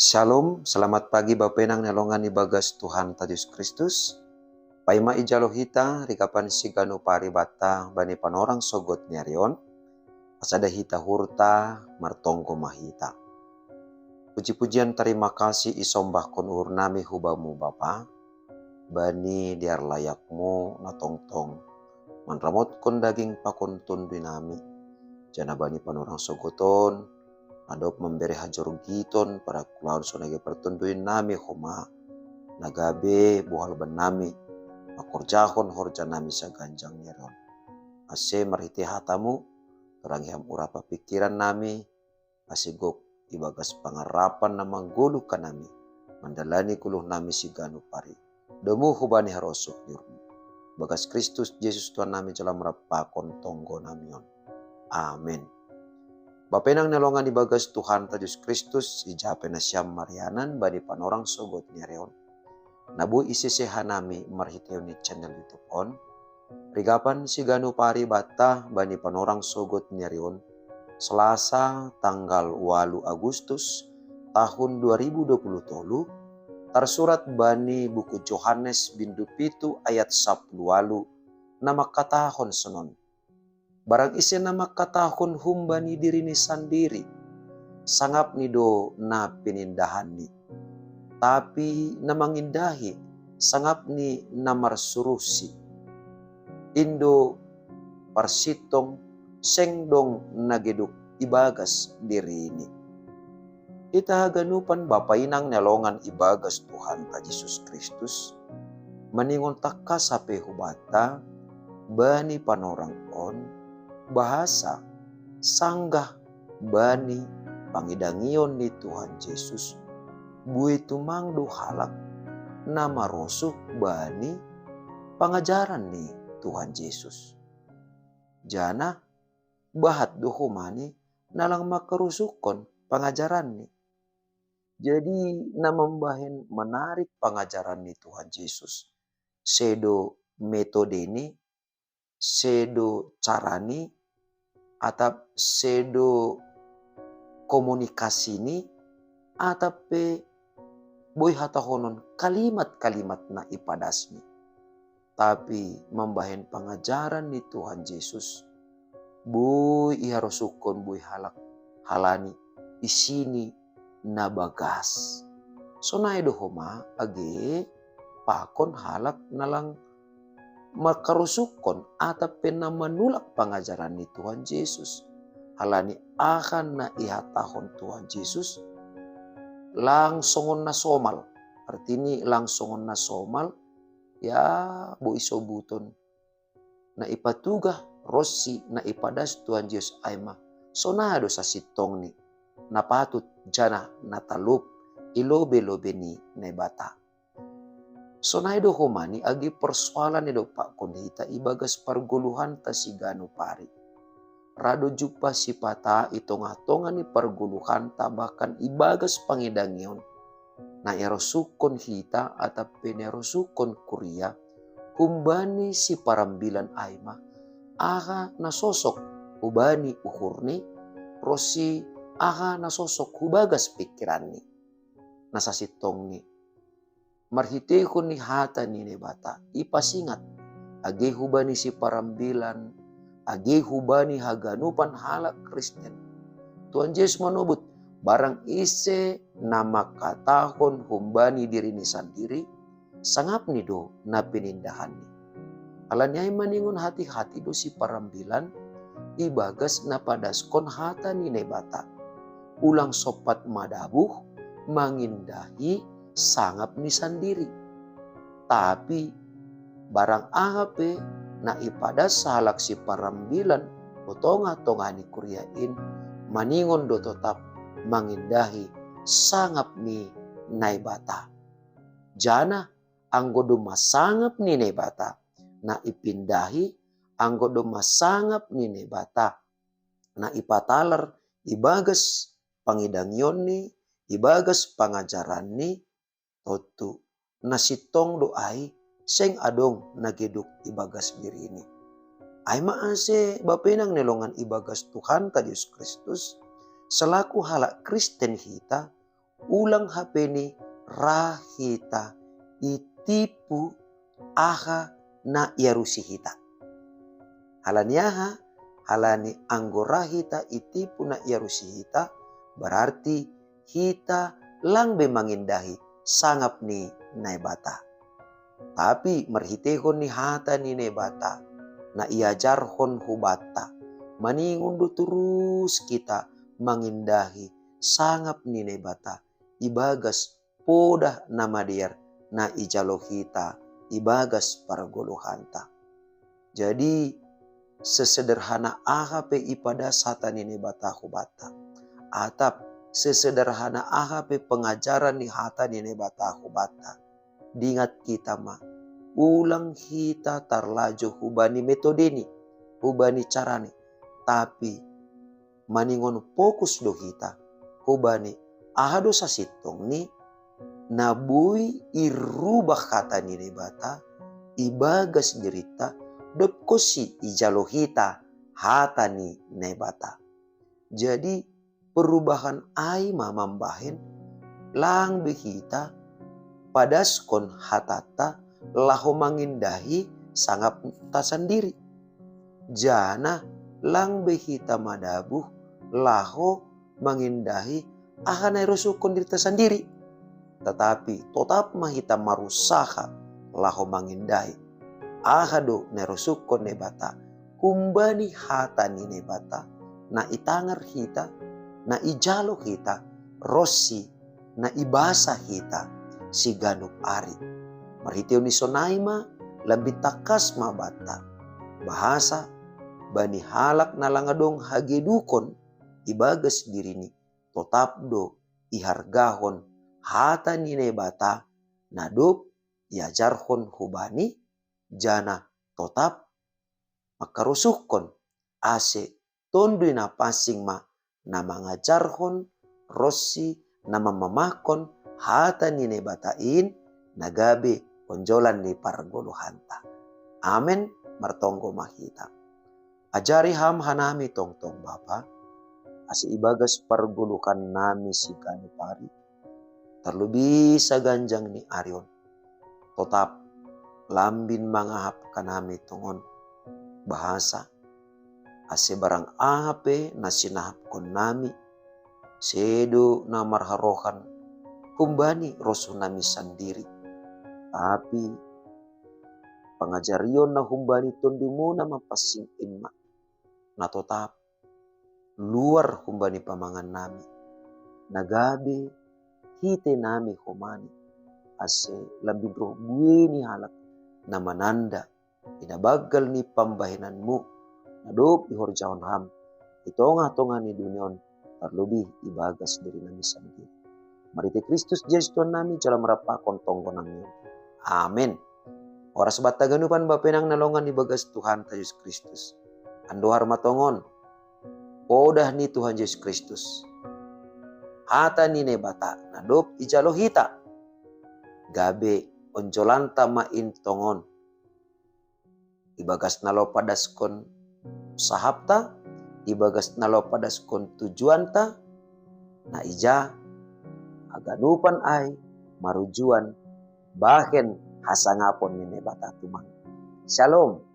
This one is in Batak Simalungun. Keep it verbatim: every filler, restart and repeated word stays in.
Shalom, selamat pagi Bapenang nelongan ibagas Tuhan ta Yesus Kristus. Paima ijalo hita rigapan siganu paribata bani panorang sogot nerion. Asada hita hurta martonggo mahita. Puji-pujian terima kasih isombahkon uhur nami hubamu Bapa, bani diar layakmu na tongtong manramotkon daging pakon tondui nami, jana bani panorang sogoton, adop membere hajorgiton pada kulaon sonage partonduin nami homa, nagabe bohal ban nami, makorjahon horja nami saganjang nerion. Ase marhite hatamu, torangi ham urapa pikiran nami, ase gok ibagas pangarapan na manggoluhkan nami, mandalani goluh nami siganu pari. Domu hubani harosuh ni uhurmu. Bagas Kristus Yesus Tuhan nami jala marapakon tonggo nami on. Amen. Bapenang nelongan ibagas Tuhan ta Yesus Kristus, ijape nasiam marianan bani panorang sogot nerion. Nabu isese hanami marhiteon ni channel YouTube on. Rigapan siganu paribata bani panorang sogot nerion, Selasa tanggal walu Agustus tahun dua ribu dua puluh tolu, tarsurat bani buku Johannes bindu pitu ayat sapuluh walu, na mangkatahon sonon. Barang ise na mangkatahon humbani dirini sandiri, sangapni do na pinindahanni. Tapi na mangindahi, sangapni na marsuruhsi. Indo parsintong seng dong na geduk ibagas dirini. Hita haganupan Bapa Inang nelongan ibagas Tuhan ta Yesus Kristus, maningon tangkas hape hubata, bani panorang on, bahasa, sanggah, bani, pangidangion ni Tuhan Yesus, bue tumang do halak, na marosuh bani, pangajaran ni Tuhan Yesus. Jana, bahat do homa ni, na lang mangkarosuhkon pangajaranni. Jadi na mambahen menarik pangajaran ni Tuhan Yesus. Sedo metodeni, sedo carani, atap sedo komunikasini, atap pe boi hatahonon kalimat-kalimat na ipadasni. Tapi mambahen pangajaran ni Tuhan Yesus, boi iharosuhkon boi halak, halani isini na bagas. Sonai do homa age pakon halak na lang mangkarosuhkon atap pe na manulak pangajaran ni Tuhan Yesus. Halani aha na ihatahon Tuhan Yesus, lang songon na somal. Artini lang songon na somal, ya, boi sobuton na ipatugah ronsi na ipadas Tuhan Yesus ai ma, sonai do sasintongni na patut jana na talup i lobe-lobe ni Naibata. Sonai do homa ni age persoalan na dompakkon hita ibagas pargoluhanta siganu pari. Ra do jumpah sipata i tongah-tongah ni pargoluhanta bahkan ibagas pangidangion na irosuhkon hita atap pe na irosuhkon kuria, humbani siparambilan ai ma, aha na sosok hubani uhurni, ronsi aha na sosok hubagas pikiranni. Na sasintongni, marhitehon ni hata ni Naibata, ipasingat, age hubani siparambilan, age hubani haganupan halak Kristen. Tuhan Yesus manobut, barang ise na mangkatahon humbani dirini sandiri, sangapni do na pinindahanni. Halani ai maningon hati-hati do siparambilan, ibagas na padaskon hata ni Naibata. Ulang sompat madabuh, mangindahi sangap ni sandiri. Tapi, barang aha pe na ipadas sahalak siparambilan, o tongah-tongah ni kuria in, maningon do totap mangindahi sangap ni Naibata. Jana, anggo domma sangap ni Naibata na ipindahi, anggo domma sangap ni Naibata na ipatalar ibagas pangidangionni, ibagas pangajaranni, tontu na sintong do ai, seng adong na geduk ibagas dirini. Ai ma ase bapenang nelongan ibagas Tuhanta Jesus Kristus, selaku halak Kristen hita, ulang hape ni ra hita itipu aha na iarusi hita. Halani aha? Halani anggo ra hita itipu na iarusi hita, berarti hita lang be mangindahi sangap ni Naibata. Tapi marhitehon ni hata ni Naibata na iajarhon hubanta, maningon do torus hita mangindahi sangap ni Naibata ibagas podah na madear na ijalo hita ibagas pargoluhanta. Jadi, sesederhana aha pe ipadas hata ni Naibata hubanta, atap sesederhana aha pe pengajaran ni hata ni Naibata hubanta, dingat hita ma, ulang hita tarlajo hubani metodeni, hubani carani, tapi maningon fokus do hita hubani aha do sasintongni na boi irubah hata ni Naibata ibagas dirinta, dob konsi ijalo hita hata ni Naibata. Jadi, perubahan ai ma mambahen lang be hita padaskon hatanta laho mangindahi sangapta sandiri. Janah lang be hita madabuh laho mangindahi aha na irosuhkon dirinta sandiri. Tetapi totap ma hita marusaha laho mangindahi aha do na irosuhkon Naibata humbani hata ni Naibata na itangar hita, na ijalo hita, ronsi na ibasa hita siganup ari. Marhitehon ni sonai ma lambin tangkas ma banta bahasa bani halak na lang adong hagedukon ibagas dirini, totap do ihargahon hata ni Naibata na dob iajarhon hubani, janah totap mangkarosuhkon, ase Tonduy Napansing ma na mangajarhon ronsi na mamamahkon hata ni Naibata in, na gabe onjolan ni pargoluhanta. Amen. Martonggo ma hita. Ajari Ham hanami tongtong Bapa, ase ibagas pargoluhan nami siganup ari, tarlubi saganjang ni ari on, totap lambin mangahap hanami tongon bahasa, ase barang aha pe na sinahapkon nami, sedo na marharohan humbani rosuh nami sandiri, tapi pangajarion na humbani Tondumu na Mapansing in ma na totap luar humbani pamangan nami, na gabe hite nami homani, ase lambin roh buei ni halak na mananda i na banggal ni pambahenanmu na dob ihorjahon Ham i tongah-tongah ni dunia on, tarlubi ibagas diri nami sandiri. Marhite Kristus Jesus Tuhan nami, jalo marap pakon tonggo nami on. Amen. Horas banta ganupan bapa inang na longan ibagas Tuhanta Jesus Kristus. Andohar ma tongon podah ni Tuhan Jesus Kristus, hata ni Naibata na dob ijalo hita, gabe onjolanta ma in tongon ibagas na laho padaskon sahapta, ibagas na laho padaskon tujuanta, na ija haganupan ai marujuan bahen hasangapon ni Naibata tumang. Shalom.